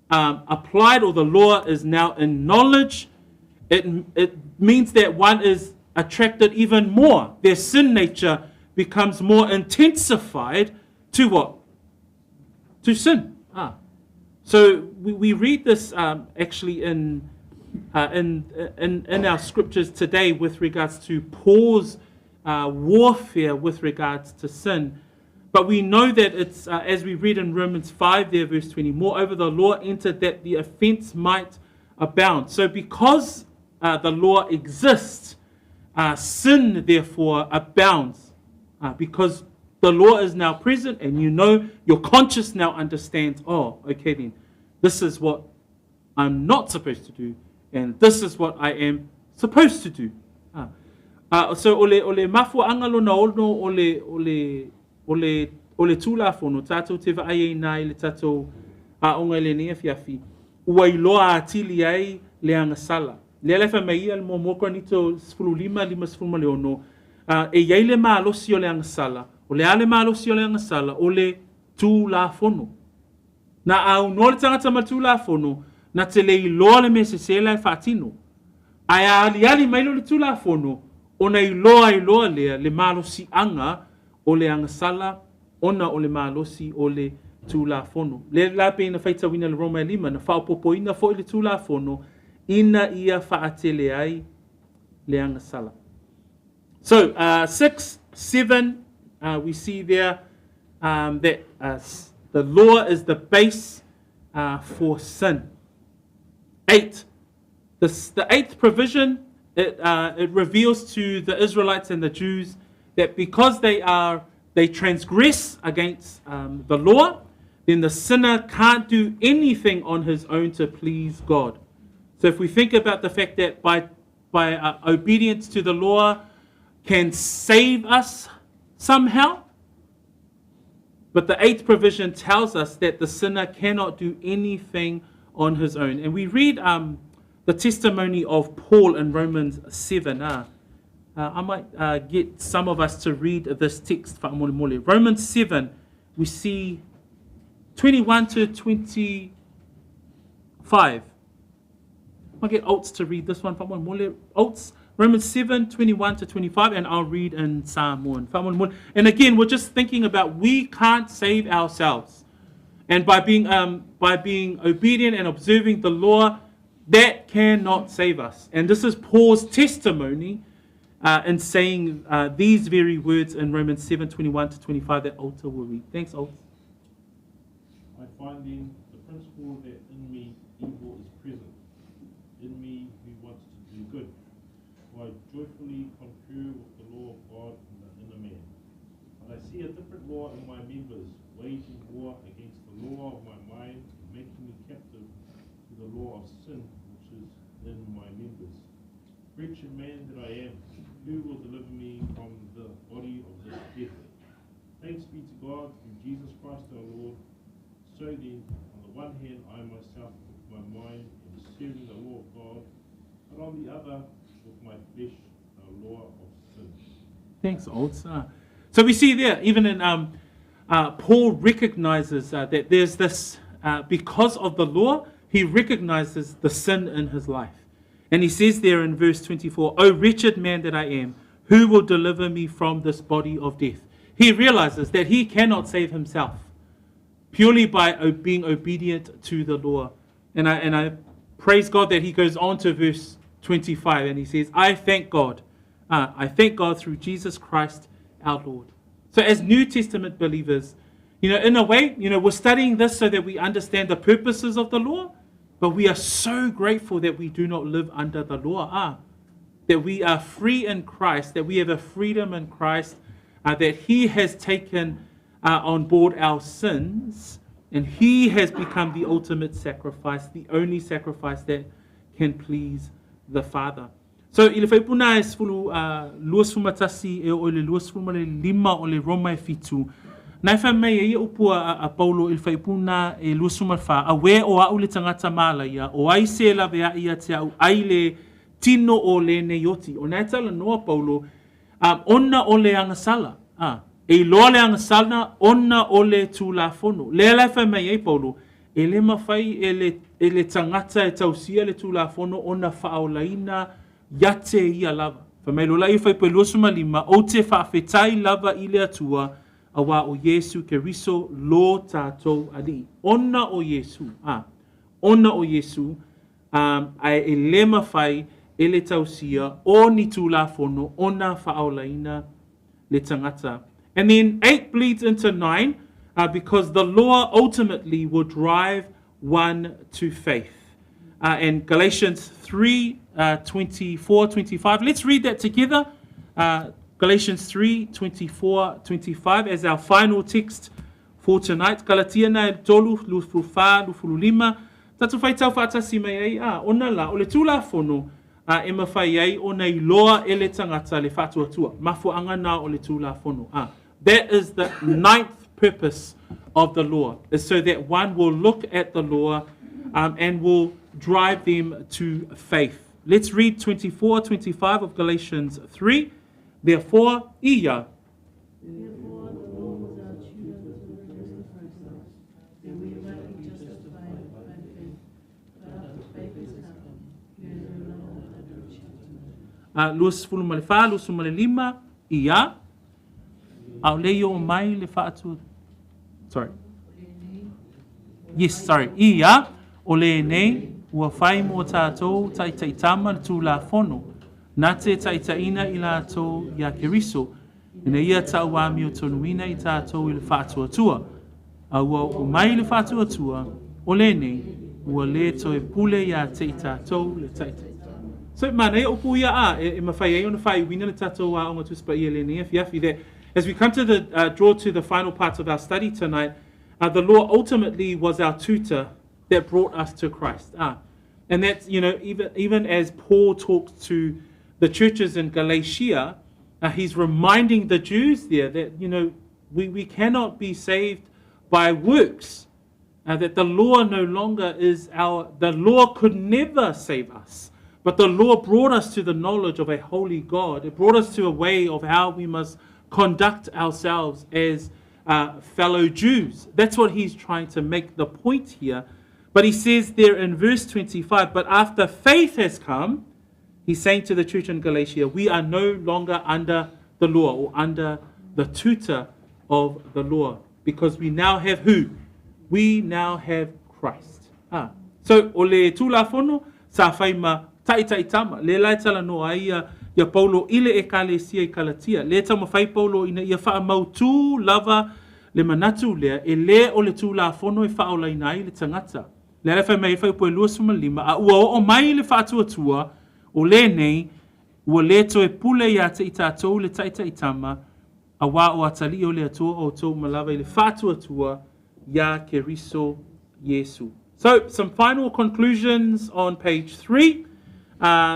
applied or the law is now in knowledge, it, it means that one is attracted even more. Their sin nature becomes more intensified to what? To sin. Ah. So we, we read this actually in, in, in, in our scriptures today with regards to Paul's warfare with regards to sin. But we know that it's, as we read in Romans 5 there, verse 20, moreover the law entered that the offense might abound. So because the law exists, sin therefore abounds. Because the law is now present and you know, your conscience now understands, oh, okay then, this is what I'm not supposed to do and this is what I am supposed to do. So o le, o le mafuaanga lona ono o le, o le, o le, o le Tulafono, tātou te vaai ai nā i le tātou aoga i lenei afiafi, ua iloa atili ai le agasala. Lea la e fai mai ia le muamua Korinito 15, 56, e i ai le malosi o le agasala. O le a le malosi o le agasala? O le Tulafono. Na aunoa le tagata ma le Tulafono, na te le iloa le mea sese la e faatino. Ae a aliali mai loa le Tulafono, ona iloa ai loa lea le malosiaga o le agasala ona o le malosi o le Tulafono. Lea la pei na faitauina le Roma e lima, na faaopoopoina foi le Tulafono ina ia faatele ai le agasala. So, 6, 7, we see there that the law is the base for sin. 8, the, the eighth provision, it, it reveals to the Israelites and the Jews that because they are they transgress against the law, then the sinner can't do anything on his own to please God. So if we think about the fact that by by obedience to the law can save us somehow, but the eighth provision tells us that the sinner cannot do anything on his own. And we read the testimony of Paul in Romans 7. I might get some of us to read this text. Romans 7, we see 21 to 25. I'll get Oates to read this one. Oates, Romans 7, 21 to 25, and I'll read in Samoan. And again, we're just thinking about we can't save ourselves. And by being, by being obedient and observing the law, that cannot save us. And this is Paul's testimony in saying these very words in Romans 7, 21 to 25 that Alta will read. Thanks, Alta. I find then the principle that in me evil is present, in me who wants to do good. For I joyfully concur with the law of God in the inner man. But I see a different law in my members, waging war against the law of my mind and making me captive to the law of sin which is in my members. Wretched man that I am, who will deliver me from the body of this death? Thanks be to God through Jesus Christ our Lord. So then, on the one hand, I myself with my mind am serving the law of God, but on the other, with my flesh, the law of sin. Thanks, Olds. So we see there, even in Paul recognizes that there's this, because of the law, he recognizes the sin in his life. And he says there in verse 24, O wretched man that I am, who will deliver me from this body of death? He realizes that he cannot save himself purely by being obedient to the law. And I, and I praise God that he goes on to verse 25 and he says, I thank God. I thank God through Jesus Christ our Lord. So as New Testament believers, you know, in a way, you know, we're studying this so that we understand the purposes of the law, but we are so grateful that we do not live under the law. That we are free in Christ, that we have a freedom in Christ, that He has taken on board our sins, and He has become the ultimate sacrifice, the only sacrifice that can please the Father. So, i le faipuna e sefulu 21 e o i le 25 o le Roma e fitu, na e whai mai e ia upu a, a Paulo i le faipuna e 24, auē o a'u le tagata malaia, o ai se e lavea'i ia te a'u ai le tino o lenei oti. O na e talanoa Paulo, ona o le agasala. E iloa le agasala ona o le Tulafono. Lea la e fai mai ai Paulo, e le mafai e le, e le tagata e tausia le Tulafono ona faaolaina ia te ia lava. Fai mai loa lea i fuaiupu e 25, Ou te faafetai lava i le Atua, auā o Iesu Keriso lo tatou Alii. Ona o Iesu, a, ona o Iesu, a, ae e le mafai e le tausia o ni Tulafono ona faaolaina le tagata. And then 8 bleeds into 9, because the law ultimately will drive one to faith. And Galatians 3, 24, 25. Let's read that together. Galatians 3, 24, 25 as our final text for tonight. Galatia na e tolu, 24, 25. Tatou faitau faatasi mai ai, a, ona la, o le Tulafono, a, e mafai ai ona iloa e le tagata le faatuatua. Mafuaaga na o le Tulafono. A, that is the ninth purpose of the law, is so that one will look at the law and will drive them to faith. Let's read 24, 25 of Galatians 3. Therefore, ia. Therefore, the law was our tutor to bring us to Christ, that we might be justified by faith. But after faith has come, we are no longer under a tutor. 24, 25, ia. Aole i oo mai le faatua. Sorry. Yes, sorry. Ia, o lenei, ua fai mo tatou taitaitama le Tulafono, na te taitaiina i latou iā Keriso, ina ia tauamiotonuina i tatou i le faatuatua. A ua oo mai le faatuatua, o lenei, ua le toe pule iā te i tatou le taitaitama. So, manaia upu ia a, e mafai ai ona faaiuina le tatou Aoga Tusi Paia i lenei afiafi, that as we come to the, draw to the final parts of our study tonight, the law ultimately was our tutor that brought us to Christ. And that's, even as Paul talks to the churches in Galatia, he's reminding the Jews there that, we cannot be saved by works. That the law no longer is our, the law could never save us. But the law brought us to the knowledge of a holy God. It brought us to a way of how we must conduct ourselves as fellow Jews. That's what he's trying to make the point here. But he says there in verse 25, but after faith has come, he's saying to the church in Galatia, we are no longer under the law or under the tutor of the law, because we now have who? We now have Christ. So, o le Tulafono, sa fai ma taitaitama. Le la e talanoa ai ia, ia Paulo i le Ekalesia i Kalatia. Le taumafai Paulo ina ia faamautū lava le manatu lea, e le o le Tulafono e faaolaina ai le tagata. Le ala fai mai e fuaiupu e 25, a ua oo mai le faatuatua, o lenei, ua le toe pule iā te i tatou le taitaitama, auā o atalii o le Atua outou ma lava i le faatuatua iā Keriso Iesu. So, some final conclusions on page 3.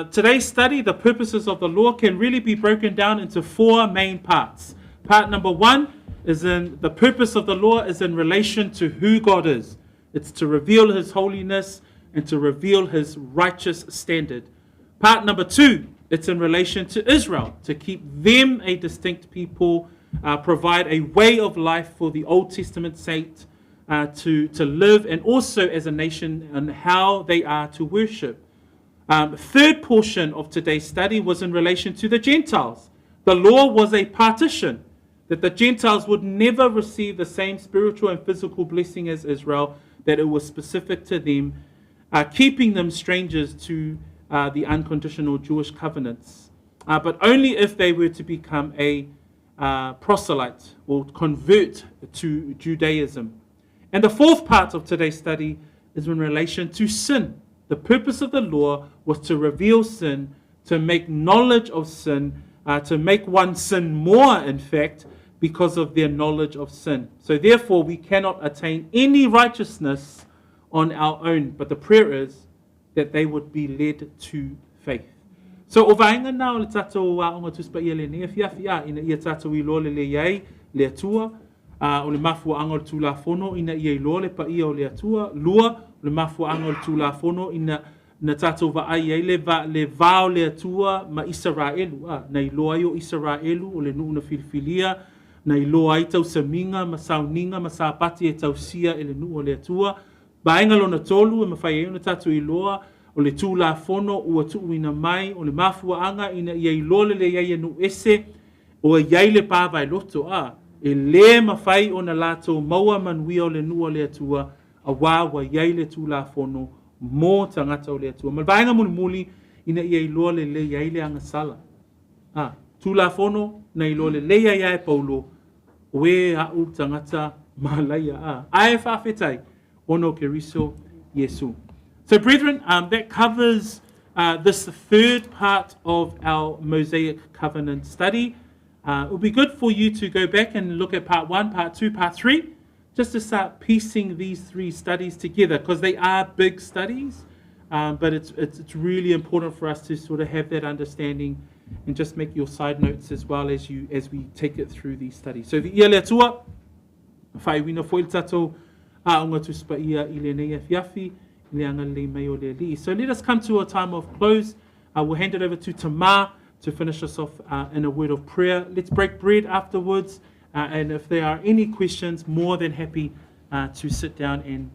Today's study, the purposes of the law, can really be broken down into four main parts. Part number 1 is in the purpose of the law is in relation to who God is. It's to reveal his holiness and to reveal his righteous standard. Part number 2, it's in relation to Israel, to keep them a distinct people, provide a way of life for the Old Testament saint to live, and also as a nation and how they are to worship. Third portion of today's study was in relation to the Gentiles. The law was a partition, that the Gentiles would never receive the same spiritual and physical blessing as Israel, that it was specific to them, keeping them strangers to the unconditional Jewish covenants. But only if they were to become a proselyte or convert to Judaism. And the fourth part of today's study is in relation to sin. The purpose of the law was to reveal sin, to make knowledge of sin, to make one sin more, in fact, because of their knowledge of sin. So therefore, we cannot attain any righteousness on our own. But the prayer is that they would be led to faith. So, o vaega na o le tatou Aoga Tusi Paia i lenei afiafi, a, ina ia tatou iloa lelei ai le Atua, a, o le mafuaaga o le Tulafono ina ia iloa le paia o le Atua, lua, o le mafuaaga o le Tulafono ina na tatou vaai ai le va, le va o le Atua ma Isaraelu, a, na iloa ai o Isaraelu o le nuu na filifilia, na iloa ai tausamiga ma sauniga ma Sapati e tausia e le nuu o le Atua. Vaega lona tolu e mafai ai ona tatou iloa o le Tulafono ua tuuina mai o le mafuaaga ina ia iloa lelei ai e nuu ese ua i ai le pa vaeloto a e lē mafai ona latou maua manuia o le nuu o le Atua auā ua i ai le Tulafono mo tagata o le Atua. Ma le vaega mulimuli ina ia iloa lelei ai le agasala. A, Tulafono na iloa lelei ai e Paulo, o e a'u tagata malaia a. Ae faafetai, ona o Keriso Iesu. So brethren, that covers this third part of our Mosaic Covenant study. It would be good for you to go back and look at part 1, part 2, part 3, just to start piecing these three studies together, because they are big studies, but it's really important for us to sort of have that understanding and just make your side notes as well as we take it through these studies. So viia le Atua, faaiuina foi le tatou Aoga Tusi Paia i lenei afiafi, i le agalelei mai o le Alii. So let us come to a time of close. We'll hand it over to Tamar to finish us off in a word of prayer. Let's break bread afterwards. And if there are any questions, more than happy to sit down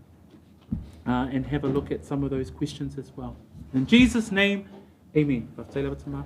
and have a look at some of those questions as well. In Jesus' name, amen. Faafetai lava Tamar.